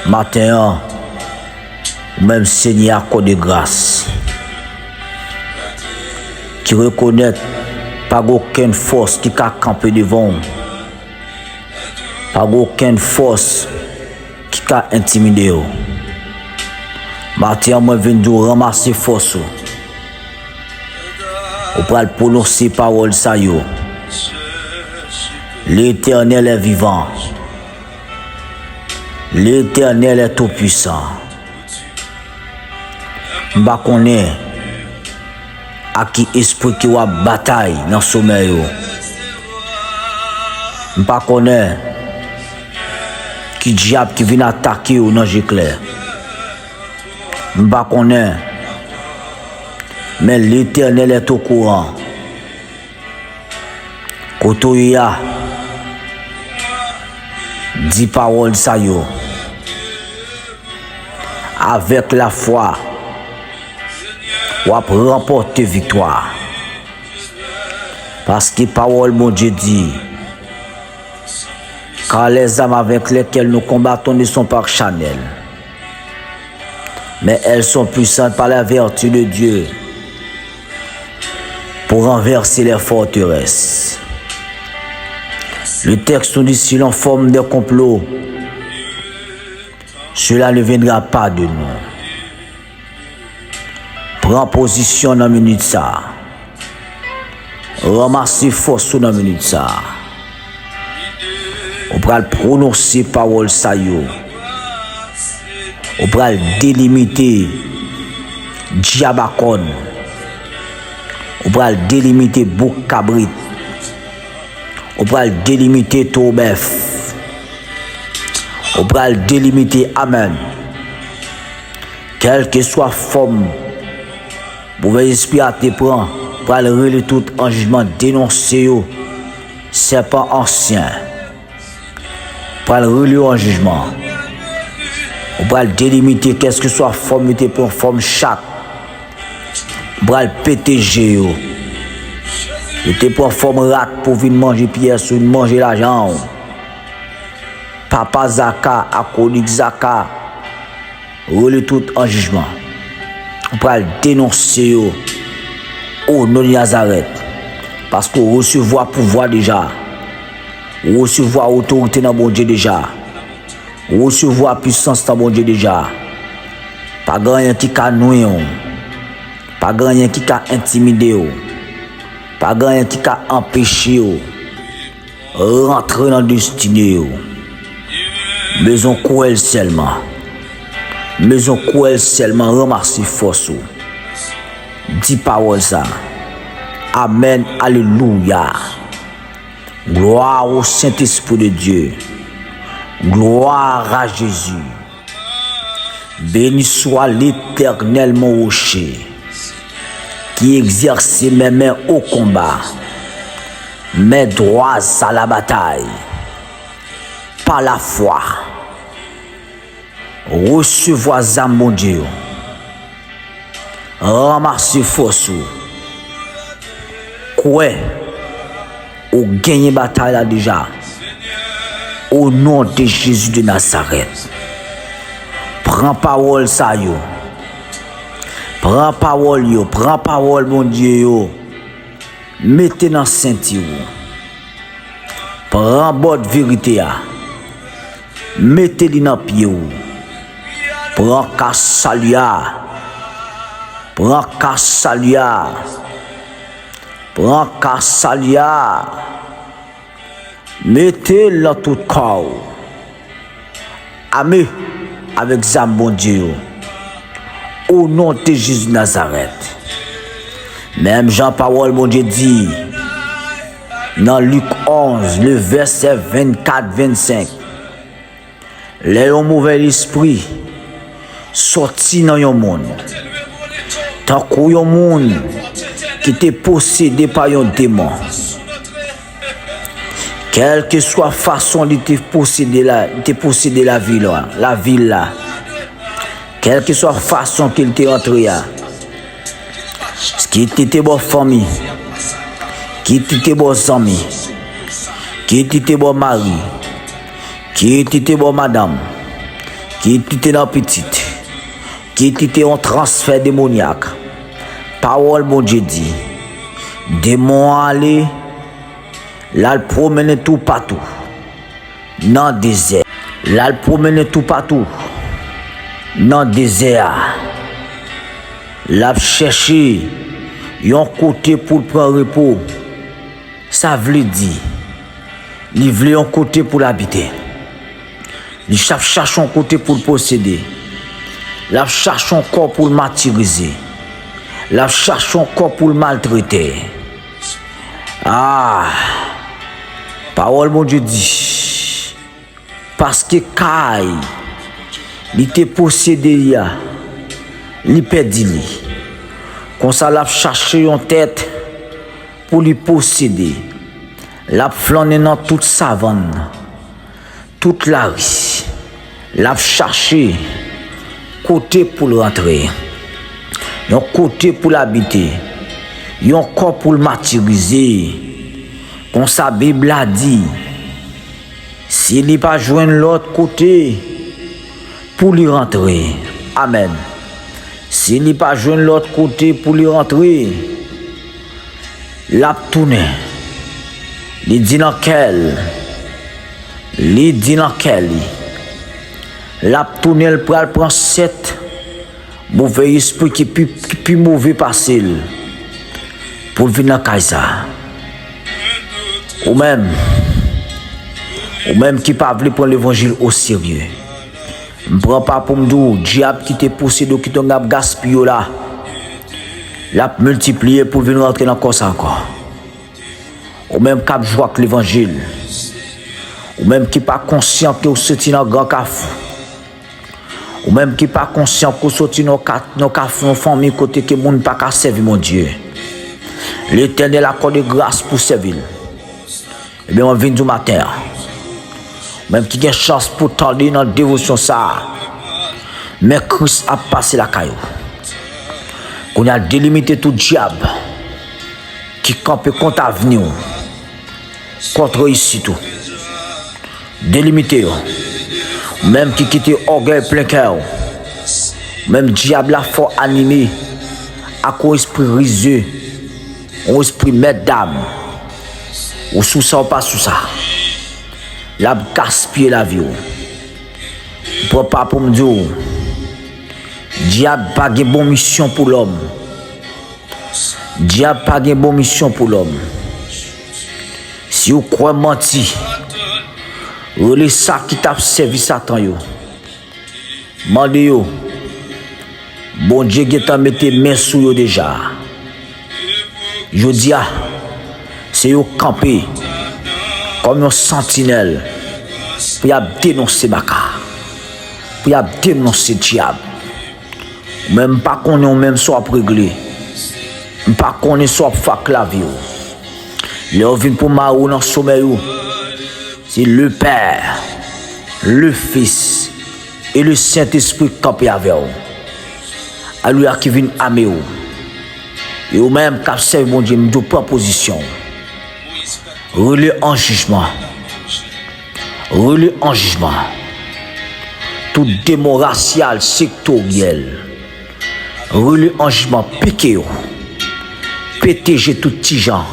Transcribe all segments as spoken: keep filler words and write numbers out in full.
Maten an, ou menm Senyè akòde gras, ki rekonèt pa gen okenn fòs ki ka kanpe devan w, pa gen okenn fòs ki ka entimide w. Maten an, mwen vin di w ranmase fòs ou. Ou pral pwononse pawòl sa yo. L'Éternel est vivant. L'Éternel est tout-puissant. M pa konnen ak ki espri ke w ap batay nan somèy ou. M pa konnen ki dyab ki vin atake w nan je klè. M pa konnen, men Letènèl est au courant. Kote w ye a, di pawòl sa yo. Avèk lafwa, w ap ranpòte viktwa. Paske pawòl Bondye di, car les armes avec lesquelles nous combattons ne sont pas charnelles, mais elles sont puissantes par la vertu de Dieu pour renverser les forteresses. Le texte nous dit, si l'on forme des complots, cela ne viendra pas de nous. Pran pozisyon nan minit sa a. Ranmase fòs ou nan minit sa a. Ou pral pwononse pawòl sa yo. Ou pral delimite dyab a kòn. Ou pral delimite bouk kabrit. Ou pral delimite towo bèf. Ou pral delimite, amèn. Kèlkeswa fòm movèzespri a te pran, pral rele tout an jijman, denonse yo. Sèpan ansyen, pral rele yo an jijman. Ou pral delimite kèlkeswa fòm yo te pran, fòm chat. Ou pral pete je yo. Yo te pran fòm rat pou vin manje pyès ou, vin manje lajan w. Papa Zaka, akolik Zaka, rele tout an jijman. Ou pral denonse yo o non de Nazarèt. Paske w resevwa pouvwa deja. Ou resevwa otorite nan Bondye deja. Ou resevwa pisans nan Bondye deja. Pa gen anyen ki ka nwi w. Pa gen anyen ki ka entimide w. Pa gen anyen ki ka anpeche w rantre nan destine w. Bezwen kwè l sèlman. Bezwen kwè l sèlman, ranmase fòs ou. Di pawòl sa. Amèn, alelouya. Gloire au Saint-Esprit de Dieu. Gloire à Jésus. Béni soit l'Éternel, mon rocher, qui exerce mes mains au combat, mes doigts à la bataille. Pa lafwa, resevwa zam Bondye yo. Ranmase fòs ou. Kwè ou genyen batay la deja. O non de Jezi de Nazarèt. Pran pawòl sa yo. Pran pawòl yo. Pran pawòl Bondye yo. Mete nan senti w. Pran bòt verite a. Mete li nan pye w. Pran kas sali a. Pran kas sali a. Pran kas sali a. Mete l nan tout kò w. Ame avèk zam Bondye yo. O non de Jezi Nazarèt. Menm jan pawòl Bondye di nan Lik onz, le vèsè vennkat, vennsenk. Lè yon movèzespri sòti nan yon moun, tankou yon moun ki te posede pa yon demon, kèlkeswa fason li te posede la, li te posede lavil la, lavil la, kèlkeswa fason ke l te antre a, kit li te bò fanmi, kit li te bò zanmi, kit li te bò mari, kit li te bò madanm, Kit li te nan pitit. Kit li te yon transfè demonyak. Pawòl Bondye di, demon an ale, l al pwomennen toupatou nan dezè. L al pwomennen toupatou nan dezè a. L ap chèche yon kote pou l pran repo. Sa vle di, li vle yon kote pou l abite. Li ap chache yon kote pou l posede. L ap chache yon kò pou l matirize. L ap chache yon kò pou l maltrete. Ah! Pawòl Bondye di, paske kay li te posede a, li pèdi li. Konsa, l ap chache yon tèt pou li posede. L ap flannen nan tout savann, tout lari. L ap chache kote pou l rantre, yon kote pou l abite, yon kò pou l matirize. Konsa, Bib la di, si li pa jwenn lòt kote pou li rantre. Amèn. Si li pa jwenn lòt kote pou li rantre, l ap tounen. Li di nan kè l, li di nan kè li, l ap tounen, l pral pran sèt move espri ki pi, ki pi move pase l pou l vin nan kay sa. Ou menm, ou menm ki pa vle pran levanjil oserye, m pran pa pou m di w, dyab ki te posede w, ki te ap gaspiye w la, l ap miltipliye pou l vin rantre nan kò sa ankò. Ou menm k ap jwe ak levanjil, ou menm ki pa konsyan ke w soti nan gran kafou, ou menm ki pa konsyan ke w soti nan ka-, nan kafou yon fanmi kote ke moun pa ka sèvi Bondye. Letènèl akòde gras pou sèvi l. Ebyen, mwen vin di w maten an, ou menm ki gen chans pou tande nan devosyon sa a, men Kris ap pase lakay ou. Kounye a, delimite tout dyab ki kanpe kont avni w, kont reyisit ou. Delimite yo. Ou menm ki kite ògèy plen kè w. Ou menm dyab la fè w anime ak yon espri rize, yon espri mèt dam. Ou sou sa, ou pa sou sa. L ap gaspiye lavi w. Pran pa pou m di w, dyab pa gen bon misyon pou lòm. Dyab pa gen bon misyon pou lòm. Si w kwè manti, rele sa ki t ap sèvi Satan yo. Mande yo. Bondye gentan mete men sou yo deja. Jodi a, se yo kanpe kòm yon santinèl pou y ap denonse baka, pou y ap denonse dyab. Ou menm m pa konnen ou menm sa w ap regle. M pa konnen sa w ap fè ak lavi w. Lè yo vin pou mare w nan somèy ou, se le Père, le Fils et le Saint-Esprit k kanpe avè w. Alelouya, ki vin ame w. E ou menm k ap sèvi Bondye, m di w pran pozisyon w. Rele an jijman. Rele an jijman. Tout demon rasyal, sektoryèl. Rele an jijman, pike yo. Pete je tout ti jan.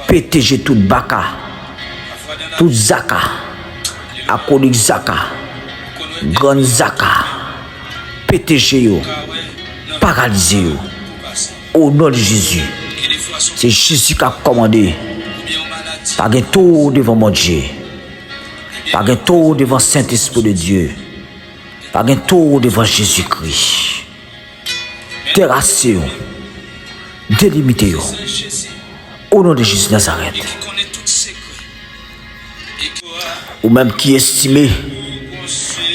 Pete je tout baka, tout zaka, akolik zaka, grann zaka. Pete je yo, paralize yo. O non de Jezi. Se Jezi k ap kòmande. Pa gen towo devan Bondye. Pa gen towo devan Sentespri de Dye. Pa gen towo devan Jezikri. Terase yo. Delimite yo. O non de Jezi Nazarèt. Ou menm ki estime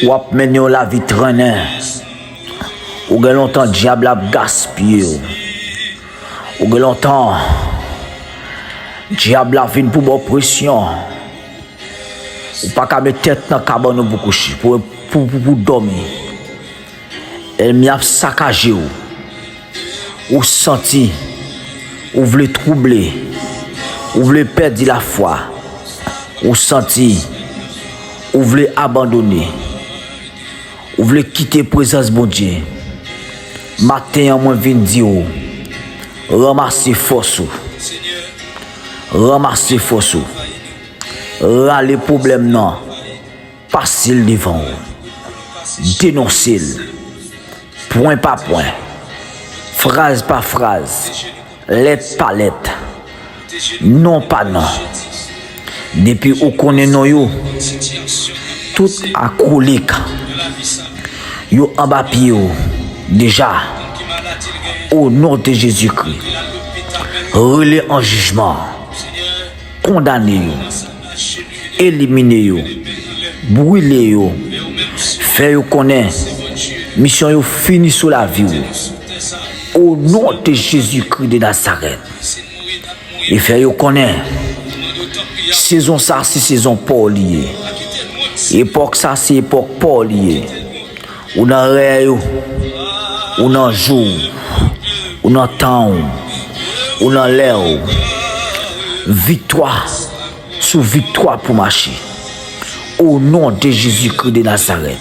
w ap mennen yon lavi trennen, ou gen lontan dyab la ap gaspiye w. Ou gen lontan dyab la vin pou ba w presyon. Ou pa ka met tèt nan kabann ou pou kouche, pou, pou, pou, pou dòmi. Ènmi ap sakaje w. Ou santi ou vle twouble. Ou vle pèdi lafwa. Ou santi ou vle abandone. Ou vle kite prezans Bondye? Maten an, mwen vin di w, ranmase fòs ou. Ranmase fòs ou. Rale pwoblèm nan. Pase l devan w. Denonse l. Pwen pa pwen. Fraz pa fraz. Lèt pa lèt. Non pa non. Depi ou konnen non yo, tout akwolik yo anba pye w deja. O non de Jezikri, rele an jijman. Kondane yo. Elimine yo. Brile yo. Fè yo konnen misyon yo fini sou lavi w. O non de Jezikri de Nazarèt. E fè yo konnen, sezon sa se sezon pa w li ye. Epòk sa se epòk pa w li ye. Ou nan rèy ou. Ou nan jou w. Ou nan tan w. Ou nan lè w. Viktwa sou viktwa pou mache. O non de Jezikri de Nazarèt.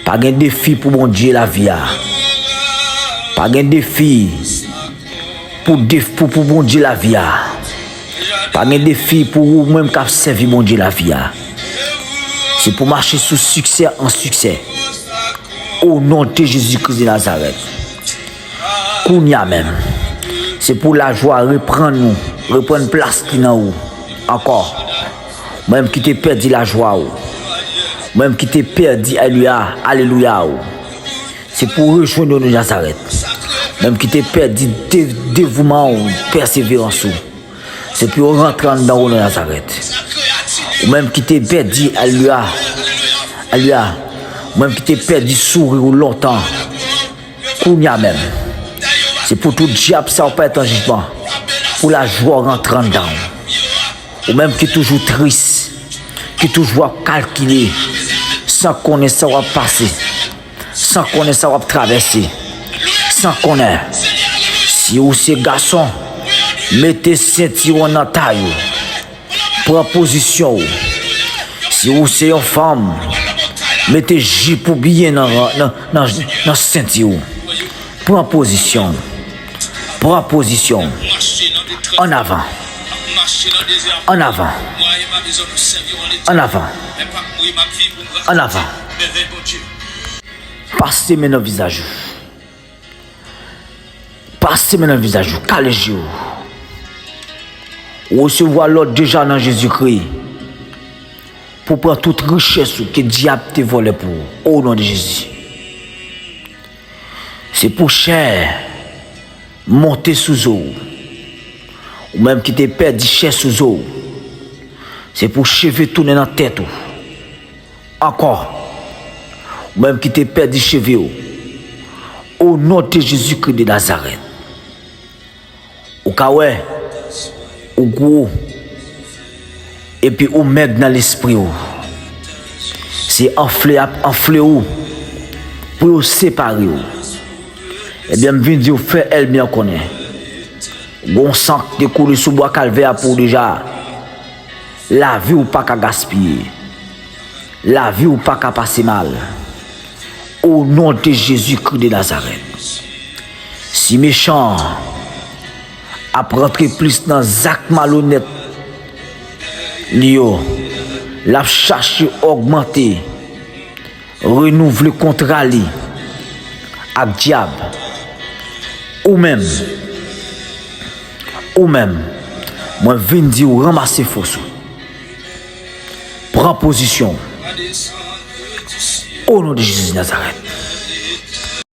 Pa gen defi pou Bondye lavi a. Pa gen defi pou def, pou, pou Bondye lavi a. Pa gen defi pou ou menm k ap sèvi Bondye lavi a. Se pou mache sou siksè an siksè. O non de Jezikri de Nazarèt. Kounye a menm, se pou lajwa reprann ou, reprann plas li nan ou ankò. Ou menm ki te pèdi lajwa ou. Ou menm ki te pèdi alelouya, alelouya ou. Se pou rejwenn ou nan Nazarèt. Ou menm ki te pèdi de-, devouman ou, pèseverans ou. Se pou yo rantre anndan ou nan Nazarèt. Ou menm ki te pèdi, alelouya, alelouya. Ou menm ki te pèdi souri ou lontan. Kounye a menm, se pou tout dyab sa yo parèt an jijman, pou lajwa w rantre anndan w. Ou menm ki toujou tris, ki toujou ap kalkile, san konnen sa w ap pase, san konnen sa w ap travèse, san konnen si ou se gason, mete sentiwon nan tay ou. Pran pozisyon w. Si ou se yon fanm, mete jip ou byen nan, nan, nan, nan senti w. Pran pozisyon w. Pran pozisyon w. Ann avan. Ann avan. Ann avan. Ann avan. Pase men nan vizaj ou. Pase men nan vizaj ou, kale je w. Ou resevwa lòd deja nan Jezikri pou pran tout richès ou ke dyab te vòlè pou ou, o non de Jezi. Se pou chè monte sou zo w. Ou menm ki te pèdi chè sou zo w, se pou cheve tounen nan tèt ou. Ankò, ou menm ki te pèdi cheve w, o non de Jezikri de Nazarèt, ou ka wè, ou gwo, epi ou mèg nan lespri w. Se anfle y ap anfle w pou yo separe w. Ebyen, m vin di w, fè ènmi an konnen. Gon san ki te koule sou bwa Kalvè a pou w deja. Lavi w pa ka gaspiye. Lavi w pa ka pase mal. O non de Jezikri de Nazarèt. Si mechan an ap rantre plis nan zak malonèt li yo, l ap chache ogmante, renouvle kontra li ak dyab. Ou menm, ou menm, mwen vin di w ranmase fòs ou. Pran pozisyon w. O non de Jezi Nazarèt.